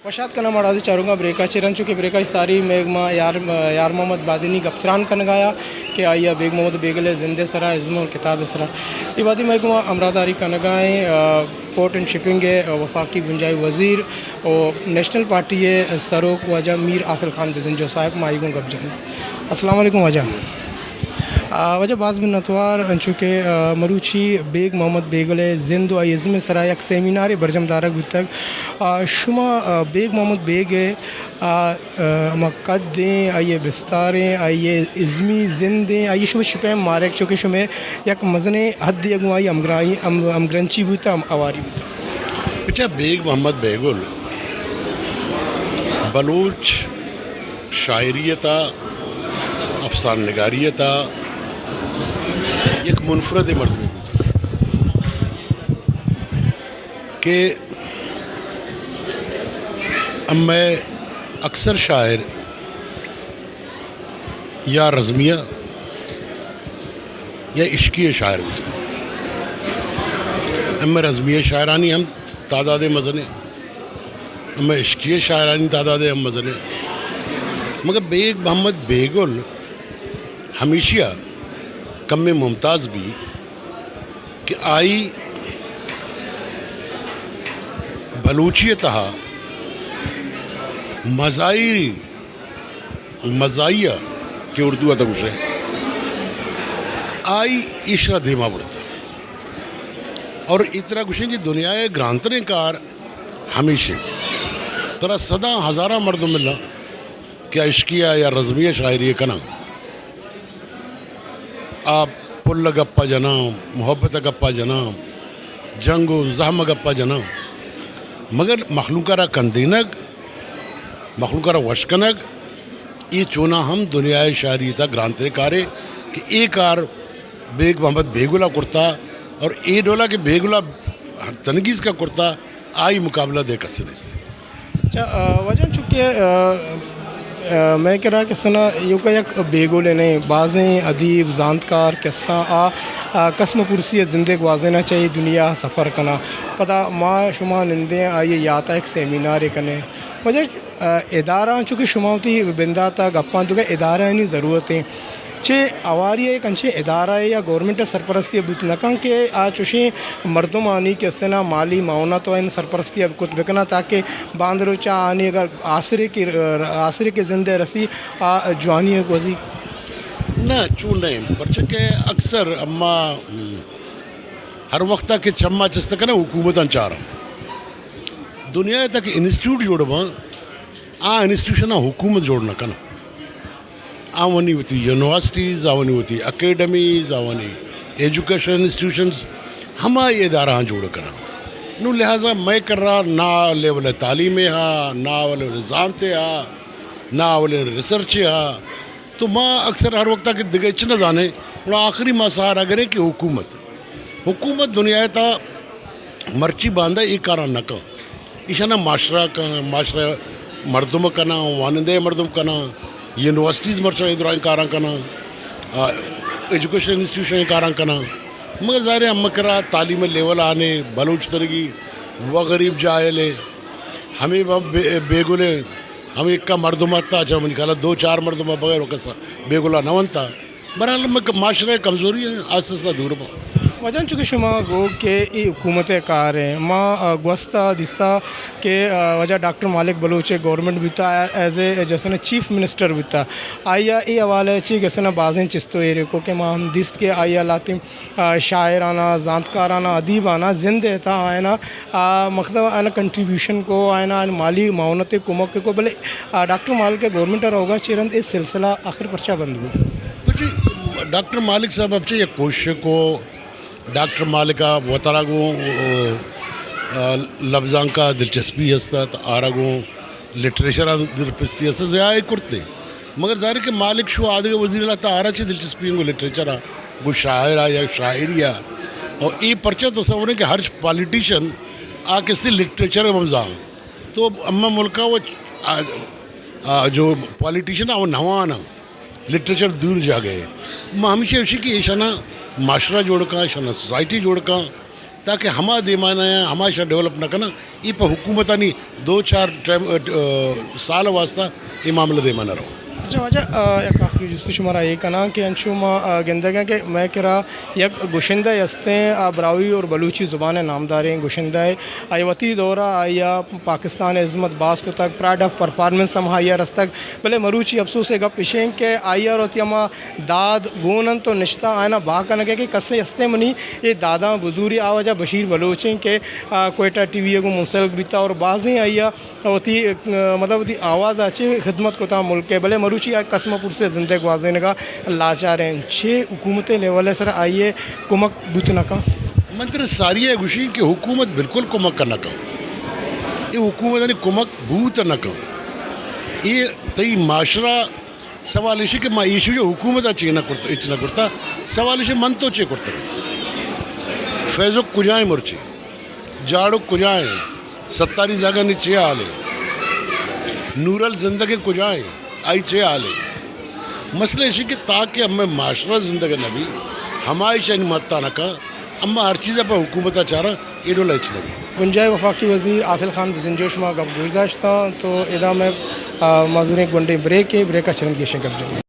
وش آتک کناں ما راجی چاروکاں بریک ءَ چہ، رند چو کہ بریک ءَ ساری مئے گوما یار، یار محمد بادینی گپ تران کنگ ءَ اَت کہ آئی ءَ بیگ محمد بیگل ءِ زند ءِ سرا، ازم ءُ کتاب ءِ سرا۔ اے وہدی مئے گوما ہمراہداری کنگ ءَ ایں، آ، پورٹ اینڈ شپنگ ءِ وفاقی بنجاہی وزیر ءُ نیشنل پارٹی ءِ سروک واجہ میر حاصل خان بزنجو صاحب، ما آئی گوں گپ جنیں۔ السلام علیکم واجہ۔ آ، واجہ باز منتوار، انچو کہ، آ، مروچی بیگ محمد بیگل ءِ زند ءُ آئی ازم ءِ سرا یک سیمینارے برجم دارگ بوتگ۔ آ، شما، آ، بیگ محمد بیگ ءِ، آ، آ، ہما قد ایں، آئی ءِ بستار ایں، آئی ءِ ازمی زند ایں، آئی ءَ شما چی پیم مارگ، چو کہ شمئے یک مزنیں حدے ءَ گوں آئی ہمگراہی، ہم-، ہمگرنچی بوتہ، ہم-، ہواری بوتہ؟ بچا، بیگ محمد بیگل بلوچ شاعریت ءَ، افسانہ نگاریت ءَ یک منفرد مردمے بوتگ کہ امئے اکثر شاعر یا رزمیہ یا عشقیہ شاعر بوتگ۔ امئے رزمیہ شاعرانی ہم تعداد مزن ایں، امئے عشقیہ شاعرانی تعداد ہم مزن ایں، مگر بیگ محمد بیگل ہمیشی ءَ کمیں ممتاز بی کہ آئی بلوچی ءِ تہا مزاحی، مزاحیہ کہ اردو ءَ تو گوشئے، آئی ایشرا دیما برتا۔ اور اترا گوشیں کہ دنیا ءِ گرانتریں کار ہمیش ایں۔ ترا صداں ہزاراں مردم ملاں کہ عشقیہ یا رزمیہ شاعری کناں۔ آ پل ءِ گپا جناں، محبت ءِ گپا جناں، جنگ ءُ زہم ءِ گپا جناں، مگر مخلوق ءَ را کندینگ، مخلوق ءَ را وش کنگ، اے چوناں ہم دنیا ءِ شاعری ءِ تہا گرانتریں کارے کہ اے کار بیگ محمد بیگل ءَ کرتا، اور اے ڈولا کہ بیگل ءَ تنگیز کا کرتا، آئی مقابلہ دے کسے نیست۔ اچھا، آ، واجہ چونکہ، آ، آ، مئے کرا کسنا ایوکا یک بیگل نہ ایں، بازیں ادیب، زانتکار کساں آ، آ، قسم پرسی ءِ زندے گوازیناں، چہ اے دنیا ءَ سفر کناں۔ پدا ما شما نندیں آئی ءِ یات ءَ یک سیمینارے کنیں۔ واجہ، آ، ادارہ، چونکہ شما وتی بندات ءَ گپاں دوگا ادارہانی ضرورت ایں۔ چہ ہواری ءَ یک انچیں ادارہ ءَ یا گورنمنٹ ءِ سرپرستی ءَ بوت نہ کن کہ آ چوشیں مردمانی کہ استنا مالی معاونت ءَ آیانی سرپرستی ءَ کت بکناں، تاکہ باندروچ ءَ آنی اگر آسرے کہ، آسرے کہ زند ءَ رسی، آ جوانی ءَ گوزی۔ نہ، چون نہ ایں، پرچہ کہ اکثر اما، ہم، ہر وقت ءَ کہ چما چست کناں حکومتاں چاراں۔ دنیا ءِ تک انسٹیٹیوٹ جوڑ باں، آ انسٹیٹیوشن ءَ حکومت جوڑ نہ کناں۔ آوانی وتی یونیورسٹیز، آوانی وتی اکیڈمیز، آوانی ایجوکیشن انسٹیٹیوشنز، ہما اے ادارہاں جوڑ کناں۔ نوں لہذا مئے کرا نہ لیول ءِ تعلیم ءِ ہا، نہ لیول ءِ زانت ءِ ہا، نہ لیول ءِ ریسرچ ءِ ہا۔ تو ما اکثر ہر وقت ءَ کہ دگہ ہچ نہ زانیں، گڑا آخری ما سہارا گریں کہ حکومت۔ حکومت دنیا ءِ تہا مرچی باندا اے کاراں نہ کن۔ ایشاناں معاشرہ کن، معاشرہ مردم کناں، وانندہ مردم کناں، یونیورسٹیز مرچاں اے درائیں کاراں کناں، آ، ایجوکیشن انسٹیٹیوشن کاراں کناں۔ مگر ظاہر ہے ہمے کرا تعلیم لیول آنے، بلوچ تنگی و غریب جاہل ہے، ہمے بے-، بیگل ہے، ہمے اکا مردم آتا، اچھا منی خیال ہے دو چار مردم بغیر و کسا بیگلا نہ ونتا۔ بہرحال، مک-، معاشرہ ءِ کمزوری ایں، آستہ آستہ دور باں۔ واجہ چونکہ شما گو کہ اے حکومت ءِ کار ایں، ما، آ، گوستا دیستا کہ، آ، واجہ ڈاکٹر مالک بلوچ ءِ گورنمنٹ بوتا، ایز اے جسنا چیف منسٹر بوتا۔ آئی ءَ اے حوالہ ءَ چی گسنا بازیں چست و ایرے کو کہ ما ہم دیست کہ آئی ءَ لاتیں، آ، شاعراناں، زانتکاراناں، ادیباناں زند ءِ تہا آیاناں، آ، مطلب آیاناں کنٹریبیوشن کو، آیاناں مالی معاونت ءِ کمک کو، بلے، آ، ڈاکٹر مالک ءِ گورنمنٹ ءَ روگا چہ رند اے سلسلہ آخر پرچا بند بو؟ جی، ڈاکٹر مالک صاحب ءَ چہ یک کوشش کو، ڈاکٹر مالک ءَ وتارا گوں، آ، لبزانک ءَ دلچسپی ہست ات، آرا گوں لٹریچر ءَ دلچسپی ہست، ضیاع کرتے۔ مگر ظاہر ہے کہ مالک شو آدگہ وزیر اعلیٰ تا آرا چہ دلچسپی گوں لٹریچر ءَ، گوں شاعر ءَ یا شاعری ءَ۔ اور اے پرچہ تصور ہے کہ ہر پالیٹیشن آ کسی لٹریچر ءَ ہم زان۔ تو اما ملک ءَ وہ، آ، آ، جو پالیٹیشن ءَ وہ نوان ءَ لٹریچر دور جاگہ ء۔ ما ہمیشہ گوشیں کہ ایشانا معاشرہ جوڑ کن، ایشانا سوسائٹی جوڑ کن، تاکہ ہما دیما نہ آیاں، ہما ایشاں ڈیولپ نہ کناں، اے پہ حکومتانی دو چار ٹائم، ا، ا، سال واسطہ اے معاملہ دیما نہ رو۔ اچھا واجہ، ا، یک آخری جستے شمارا اے کناں کہ انچو ما، ا، گندگاں کہ مئے کرا یک گشندہ ہستیں، آ براہوئی اور بلوچی زبان ء نامداریں گشندہ ء، آئی وتی دورا آئی ء پاکستان ء ہزمت باز کتگ، پرائیڈ آف پرفارمنس ہم آئی ء رستگ، بلے مروچی افسوس ء گپ اش انت کہ آئی ء وتی ہما داد گون انت و نشتہ آیانا بہا کنگ ء کہ کسے ہستیں منی اے داداں بزوری۔ آ واجہ بشیر بلوچ انت کہ، آ، کوئٹہ ٹی وی ء گوں منسلک بیتا اور بازیں آئی ء وتی، آ، مطلب وتی آواز ء چہ خدمت کتا ملک ء، بلے مروچی آ کس مہ پرسے زندگ گوازینگ ء لاچار انت۔ چے حکومت ء لیول ء سر آئی ء کمک بوت نہ کن؟ من ترا ساری ء گوشی کہ حکومت بالکل کمک نہ کن۔ اے حکومت ء کمک بوت نہ کن۔ اے تئی معاشرہ سوال ایشی کہ ما ایشی جو حکومت ء چے نہ کرت، ہچ نہ کرتا۔ سوال ایشی من تو چے کرتگ؟ فیضک کجائیں مرچی؟ جاڑک کجائیں؟ ستاری زاگانی چے حال ہے؟ نورل زندگیں کجائیں؟ آئی چے حال ہے؟ مسئلہ ایشی کہ تاکہ ہمیں معاشرہ زندگ نہ بی، ہما ایشانی مدتا نہ کن، اما ہر چیز پہ حکومت چارا، اے ڈول ہچ نہ بی۔ بنجاہی وفاقی وزیر حاصل خان بزنجو شما گپ گوش داشتاں تو ادا میں، آ، معذوریں گونڈیں بریک ہے، بریک ء چہ رند گیشیں گپ جنیں۔